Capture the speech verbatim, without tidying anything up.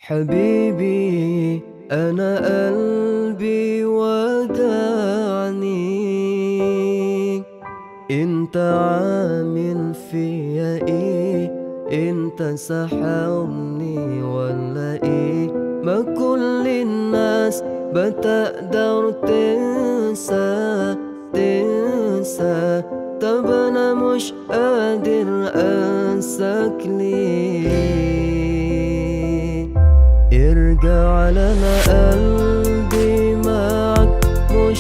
حبيبي، أنا قلبي وجعني. أنت عامل فيا إيه؟ أنت ساحرني ولا إيه؟ ما كل الناس بتقدر تنسى، تنسى. طب أنا مش قادر أنساك ليه؟ ارجع لنا قلبي معك، مش